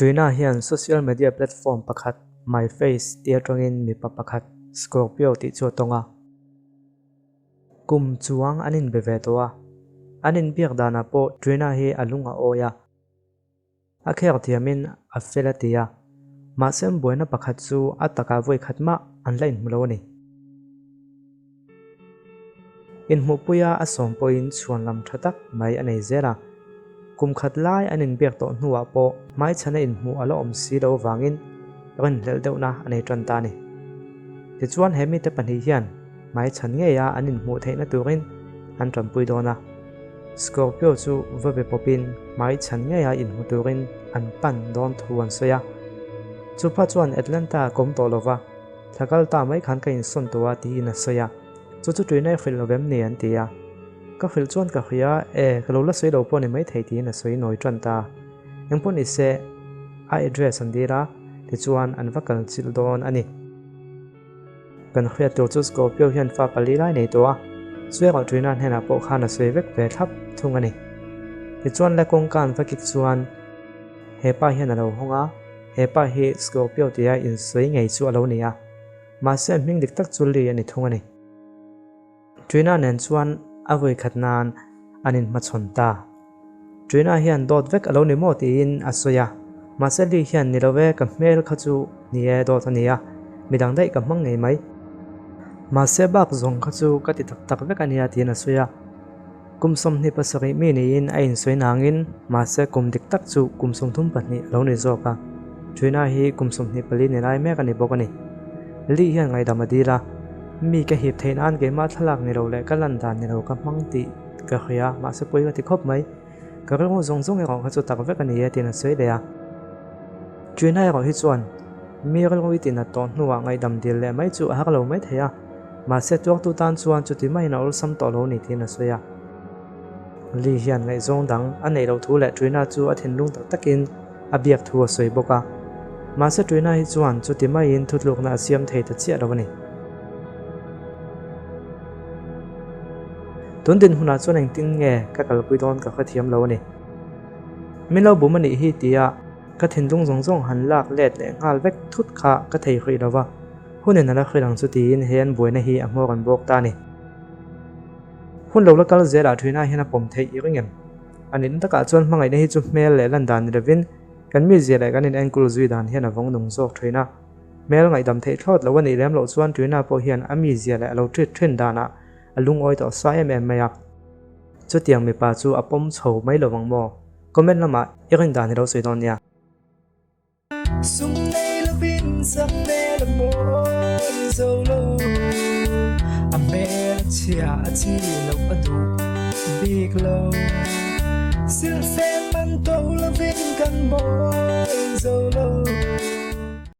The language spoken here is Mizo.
Trina hian social media platform pakhat MyFace tih atangin mipa pakhat Scorpio tih chu a tawng a. Kum chuang an inbe ve tawh a, an inbiak danah pawh Trina hi a lung a awi a. A khek thiamin a fel a ti a, mahse an buaina pakhat chu a takah vawi khat mah an la inhmu lo a ni. Inhmuhpuia a sawm pawhin chhuan lam tha tak mai a nei zel a, kum khat lai an inbiak tawh hnuah pawh hmaichhana inhmuh a la awm si lo avangin rinhlelh deuhna a nei tan ta a ni. Tichuan he mite pahnih hian hmaichhan ngeia an inhmuh theihna turin an tanpui dawn a. Scorpio chu va be pawpin hmai chhan ngeia inhmu turin an pan dawn thu an sawi a. Chupa chuan Atlanta kawm tawh lova, thla kal ta mai khan ka insawn tawh a tiin a sawi a. Chu chu tuina i hrilh lo vem ni an ti a. Ka hrilh chuan ka hria e, ka lo la sawi lo pawh ni maithei tiin a sawi nawi tan ta. Engpawh ni se, a address an dil a, tichuan an va kal chilh dawn a ni. Kan hriat tur chu Scorpio hian fa pali lai nei tawh a, Suiakah Trina hnenah pawh khan a sawi vek ve thlap thung a ni. Tichuan le kawngka an va kik chuan he pa hian a lo hawng a, he pa hi Scorpio tia insawi ngei chu a lo ni a, mahse a hming dik tak chu Lee a ni thung a ni. Trina nen chuan a vawi khat nan an inhmachhawn ta. Trina hian dawt vek a lo ni maw tiin a sawi a, mahse Lee hian ni lo e ka hmel kha chu ni e dawt a ni a, midang daih ka hmang ngei mai. Mahse bak zawng kha chu ka ti tak tak vek a nia tiin a sawi a. Kum 27 mi niin a insawi nangin mahse kum dik tak chu kum 32 a lo ni zawk a, Trina hi kum 24 ni lai mek a ni bawk a ni. Lee hian ngaihdam a dil a, Mi ka hip theih nan keimah thlalak ni lo leh ka lan dan ni lo ka hmang tih ka hria, mahse pawi ka ti khawp mai. Ka rilru zawng zawng erawh kha chu tak vek a ni e tiin a sawi leh a. Trina erawh hi chuan mi rilru i tinat tawh hnuah ngaihdam dil leh mai chu a har lo mai thei a, mahse tuartu tan chuan chuti maiin a awlsam tawh lo ni tiin a sawi a. Lee hian ngaihzawng dang a neih loh thu leh Trina chu a thinlung tak takin a biak thu a sawi bawk a. Mahse Trina hi chuan chuti maiin thutlukna a siam thei ta chiah lo a ni. Tun dinhmunah chuan engtin nge ka kalpui dawn ka hrethiam lo a ni. Min lo bum a nih hi tia ka thinlung zawng zawng han lak let leh nghal vek thut kha ka thei hrih lo va, hunin a la hrilh ang chu tiin he an buaina hi a hmawr an bawk ta a ni. Hun lo la kal zelah Trina hian a pawm theih i ring em? A nihna takah chuan hmangaihna hi chu hmel leh lan dan ni lovin kan mizia leh kan inenkawl zui dan hian a vawng nung zawk thin a. Hmel ngaihdam theih thlawt lo a nih lem loh chuan Trina pawh hian a mizia leh a lo treat thin danah a lungawi tawh sa em em mai a. Chutiang mipa chu a pawm chho mai lovang maw? Comment lamah i rin dan hi lo sawi dawn nia. Sum nei lovin sak hmel a mawi zo lo, a hmel a chhia a chi loh a duh bik lo. Silhfen man to lovin kan mawi zo lo.